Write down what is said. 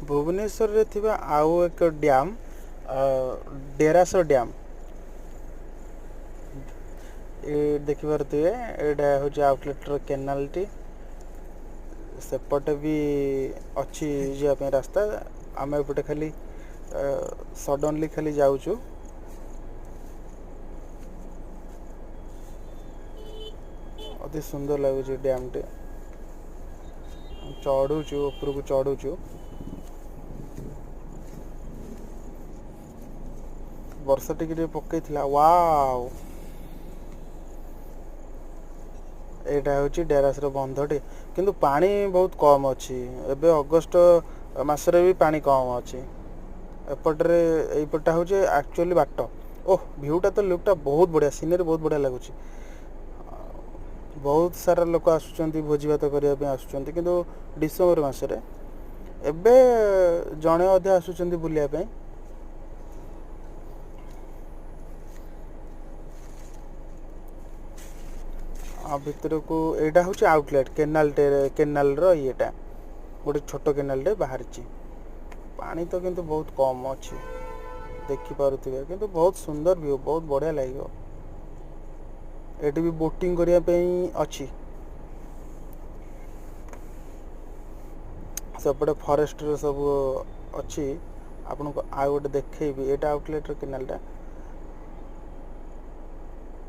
ଭୁବନେଶ୍ୱରରେ ଥିବା ଆଉ ଏକ ଡ୍ୟାମ୍, ଡେରାସ ଡ୍ୟାମ୍। ଏ ଦେଖିପାରୁଥିବେ, ଏଇଟା ହେଉଛି ଆଉଟଲେଟ୍ର କେନାଲଟି। ସେପଟେ ବି ଅଛି ଯିବା ପାଇଁ ରାସ୍ତା। ଆମେ ଏପଟେ ଖାଲି ସଡନଲି ଖାଲି ଯାଉଛୁ। ଅତି ସୁନ୍ଦର ଲାଗୁଛି ଡ୍ୟାମ୍ଟି। ଚଢ଼ୁଛୁ, ଉପରକୁ ଚଢ଼ୁଛୁ। ବର୍ଷା ଟିକେ ଟିକେ ପକେଇଥିଲା। ୱାଓ, ଏଇଟା ହେଉଛି ଡେରାସର ବନ୍ଧଟି, କିନ୍ତୁ ପାଣି ବହୁତ କମ୍ ଅଛି। ଏବେ ଅଗଷ୍ଟ ମାସରେ ବି ପାଣି କମ୍ ଅଛି ଏପଟରେ। ଏଇପଟଟା ହେଉଛି ଆକ୍ଚୁଆଲି ବାଟ। ଓହ, ଭିଉଟା ତ, ଲୁକ୍ଟା ବହୁତ ବଢ଼ିଆ, ସିନେରୀ ବହୁତ ବଢ଼ିଆ ଲାଗୁଛି। ବହୁତ ସାରା ଲୋକ ଆସୁଛନ୍ତି, ଭୋଜି ଭାତ କରିବା ପାଇଁ ଆସୁଛନ୍ତି, କିନ୍ତୁ ଡିସେମ୍ବର ମାସରେ। ଏବେ ଜଣେ ଅଧେ ଆସୁଛନ୍ତି ବୁଲିବା ପାଇଁ। ଆଉ ଭିତରକୁ ଏଇଟା ହେଉଛି ଆଉଟଲେଟ୍ କେନାଲଟେ, କେନାଲର ଇଏଟା ଗୋଟେ ଛୋଟ କେନାଲଟେ ବାହାରିଛି। ପାଣି ତ କିନ୍ତୁ ବହୁତ କମ୍ ଅଛି, ଦେଖିପାରୁଥିବେ, କିନ୍ତୁ ବହୁତ ସୁନ୍ଦର ଭିଉ, ବହୁତ ବଢ଼ିଆ ଲାଗିବ। ଏଠି ବି ବୋଟିଂ କରିବା ପାଇଁ ଅଛି। ସେପଟେ ଫରେଷ୍ଟର ସବୁ ଅଛି, ଆପଣଙ୍କୁ ଆଉ ଗୋଟେ ଦେଖେଇବି। ଏଇଟା ଆଉଟଲେଟ୍ର କେନାଲଟା।